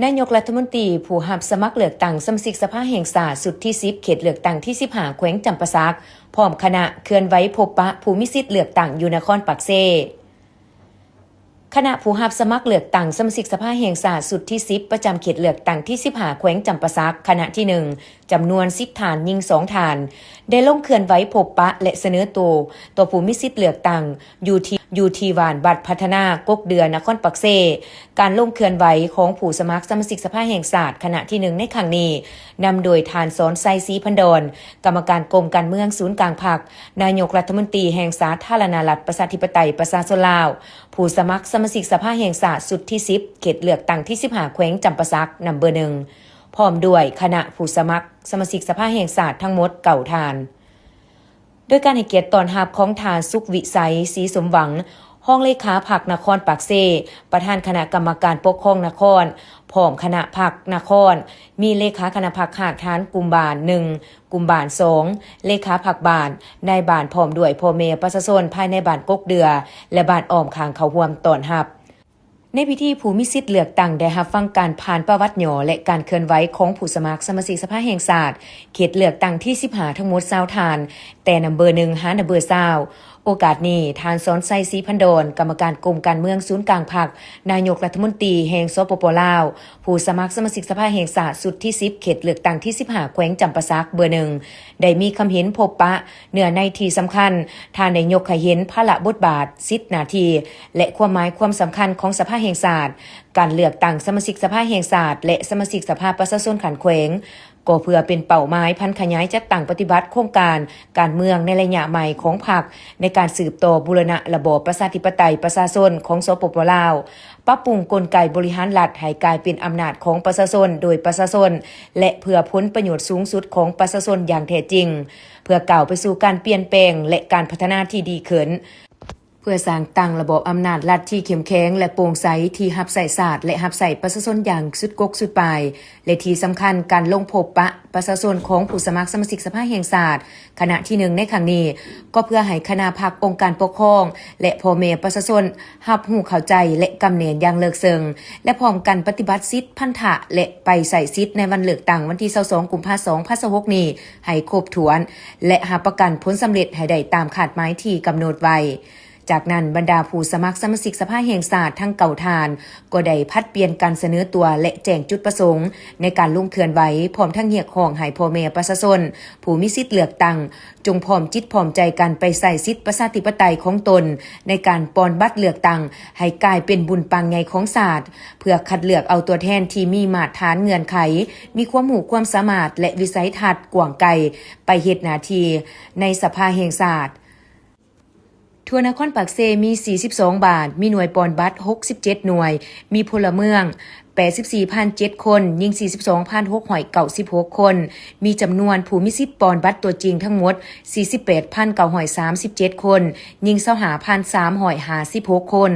ນາຍົກລັດຖະມົນຕີຜູ້ຮັບສະໝັກເລືອກຕັ້ງສະມາຊິກສະພາແຫ່ງຊາດຊຸດທີສິບ ເຂດເລືອກຕັ້ງທີສິບຫ້າ ແຂວງຈຳປາສັກ ພ້ອມຄະນະເຄື່ອນໄຫວພົບປະຜູ້ມີສິດເລືອກຕັ້ງຢູ່ນະຄອນປາກເຊ. ຄະນະຜູ້ຮັບສະໝັກເລືອກຕັ້ງສະມາຊິກສະພາແຫ່ງຊາດຊຸດທີສິບ ປະຈຳເຂດເລືອກຕັ້ງທີສິບຫ້າ ແຂວງຈຳປາສັກ ຄະນະທີໜຶ່ງ ຈຳນວນສິບທ່ານ, ຍິງສອງທ່ານ ໄດ້ລົງເຄື່ອນໄຫວພົບປະ ແລະ ສະເໜີໂຕຕໍ່ຜູ້ມີສິດເລືອກຕັ້ງ ຢູ່ທີ່ ຢູ່ທີ່ບ້ານວັດພັດທະນາ ກົກເດືອ ນະຄອນປາກເຊ. ການລົງເຄື່ອນໄຫວຂອງຜູ້ສະໝັກສະມາຊິກສະພາແຫ່ງຊາດ ຄະນະທີໜຶ່ງ ໃນຄັ້ງນີ້ ນຳໂດຍທ່ານ ສອນໄຊ ສີພັນດອນ ກຳມະການກົມການເມືອງສູນກາງພັກ, ນາຍົກລັດຖະມົນຕີແຫ່ງສາທາລະນະລັດ ປະຊາທິປະໄຕ ປະຊາຊົນລາວ, ຜູ້ສະໝັກສະມາຊິກສະພາແຫ່ງຊາດຊຸດທີສິບ ເຂດເລືອກຕັ້ງທີສິບຫ້າ ແຂວງຈຳປາສັກ ນຳເບີໜຶ່ງ ພ້ອມດ້ວຍຄະນະຜູ້ສະໝັກສະມາຊິກສະພາແຫ່ງຊາດທັງໝົດເກົ້າທ່ານ. ໂດຍການໃຫ້ກຽດຕ້ອນຮັບຂອງທ່ານ ສຸກວິໄສ ສີສົມຫວັງ ຮອງເລຂາພັກນະຄອນປາກເຊ, ປະທານຄະນະກຳມະການປົກຄອງນະຄອນ, ພ້ອມຄະນະພັກນະຄອນ, ມີເລຂາຄະນະພັກຮາກຖານກຸ່ມບ້ານໜຶ່ງ, ກຸ່ມບ້ານສອງ, ເລຂາພັກບ້ານ, ນາຍບ້ານ ພ້ອມດ້ວຍພໍ່ແມ່ປະຊາຊົນພາຍໃນບ້ານກົກເດືອ ແລະ ບ້ານອ້ອມຂ້າງເຂົ້າຮ່ວມຕ້ອນຮັບ. ໃນພິທີ, ຜູ້ມີສິດເລືອກຕັ້ງໄດ້ຮັບຟັງການຜ່ານປະຫວັດຫຍໍ້ ແລະ ການເຄື່ອນໄຫວຂອງຜູ້ສະໝັກສະມາຊິກສະພາແຫ່ງຊາດ ເຂດເລືອກຕັ້ງທີສິບຫ້າ ທັງໝົດຊາວທ່ານ, ແຕ່ນຳເບີໜຶ່ງຫານຳເບີຊາວ. ໂອກາດນີ້, ທ່ານ ສອນໄຊ ສີພັນດອນ ກຳມະການກົມການເມືອງສູນກາງພັກ, ນາຍົກລັດຖະມົນຕີແຫ່ງ ສປປ ລາວ, ຜູ້ສະໝັກສະມາຊິກສະພາແຫ່ງຊາດຊຸດທີສິບ ເຂດເລືອກຕັ້ງທີສິບຫ້າ ແຂວງຈຳປາສັກ ເບີໜຶ່ງ ໄດ້ມີຄຳເຫັນພົບປະ ເນື້ອໃນທີ່ສຳຄັນ, ທ່ານໄດ້ຍົກໃຫ້ເຫັນພາລະບົດບາດ, ສິດໜ້າທີ່ ແລະ ຄວາມໝາຍຄວາມສຳຄັນຂອງສະພາແຫ່ງຊາດ, ການເລືອກຕັ້ງສະມາຊິກສະພາແຫ່ງຊາດ ແລະ ສະມາຊິກສະພາປະຊາຊົນຂັ້ນແຂວງ, ກໍເພື່ອເປັນເປົ້າໝາຍຜັນຂະຫຍາຍຈັດຕັ້ງປະຕິບັດໂຄງການການເມືອງໃນໄລຍະໃໝ່ຂອງພັກ ໃນການສືບຕໍ່ບູລະນະລະບອບປະຊາທິປະໄຕປະຊາຊົນຂອງ ສປປ ລາວ, ປັບປຸງກົນໄກບໍລິຫານລັດໃຫ້ກາຍເປັນອຳນາດຂອງປະຊາຊົນ ໂດຍປະຊາຊົນ ແລະ ເພື່ອຜົນປະໂຫຍດສູງສຸດຂອງປະຊາຊົນຢ່າງແທ້ຈິງ, ເພື່ອກ້າວໄປສູ່ການປ່ຽນແປງ ແລະ ການພັດທະນາທີ່ດີຂຶ້ນ, ເພື່ອສ້າງຕັ້ງລະບອບອຳນາດລັດທີ່ເຂັ້ມແຂງ ແລະ ໂປ່ງໃສ, ທີ່ຮັບໃຊ້ຊາດ ແລະ ຮັບໃຊ້ປະຊາຊົນຢ່າງສຸດກົກສຸດປາຍ, ແລະ ທີ່ສຳຄັນ, ການລົງພົບປະປະຊາຊົນຂອງຜູ້ສະໝັກສະມາຊິກສະພາແຫ່ງຊາດ ຄະນະທີໜຶ່ງໃນຄັ້ງນີ້ ກໍເພື່ອໃຫ້ຄະນະພັກ, ອົງການປົກຄອງ ແລະ ພໍ່ແມ່ປະຊາຊົນ ຮັບຮູ້ເຂົ້າໃຈ ແລະ ກຳແໜ້ນຢ່າງເລິກເຊິ່ງ ແລະ ພ້ອມກັນປະຕິບັດສິດພັນທະ ແລະ ໄປໃຊ້ສິດໃນວັນເລືອກຕັ້ງວັນທີຊາວສອງ ກຸມພາ ສອງພັນຊາວຫົກນີ້ໃຫ້ຄົບຖ້ວນ ແລະ ຮັບປະກັນຜົນສຳເລັດໃຫ້ໄດ້ຕາມຄາດໝາຍທີ່ກຳນົດໄວ້. ຈາກນັ້ນ, ບັນດາຜູ້ສະໝັກສະມາຊິກສະພາແຫ່ງຊາດທັງເກົ້າທ່ານ ກໍໄດ້ຜັດປ່ຽນກັນສະເໜີຕົວ ແລະ ແຈ້ງຈຸດປະສົງໃນການລົງເຄື່ອນໄຫວ, ພ້ອມທັງຮຽກຮ້ອງໃຫ້ພໍ່ແມ່ປະຊາຊົນ ຜູ້ມີສິດເລືອກຕັ້ງ ຈົ່ງພ້ອມຈິດພ້ອມໃຈກັນໄປໃຊ້ສິດປະຊາທິປະໄຕຂອງຕົນ ໃນການປ່ອນບັດເລືອກຕັ້ງໃຫ້ກາຍເປັນບຸນປາງໃຫຍ່ຂອງຊາດ, ເພື່ອຄັດເລືອກເອົາຕົວແທນທີ່ມີມາດຖານເງື່ອນໄຂ, ມີຄວາມຮູ້ຄວາມສາມາດ ແລະ ວິໄສທັດກວ້າງໄກ ໄປເຮັດໜ້າທີ່ໃນສະພາແຫ່ງຊາດ. ທົ່ວນະຄອນປາກເຊມີສີ່ສິບສອງບ້ານ, ມີໜ່ວຍປ່ອນບັດຫົກສິບເຈັດໜ່ວຍ, ມີພົນລະເມືອງ ແປດສິບສີ່ພັນເຈັດຄົນ, ຍິງສີ່ສິບສອງພັນຫົກຮ້ອຍເກົ້າສິບຫົກຄົນ, ມີຈຳນວນຜູ້ມີສິດປ່ອນບັດຕົວຈິງທັງໝົດສີ່ສິບແປດພັນເກົ້າຮ້ອຍສາມສິບເຈັດຄົນ, ຍິງຊາວຫ້າພັນສາມຮ້ອຍຫ້າສິບຫົກຄົນ.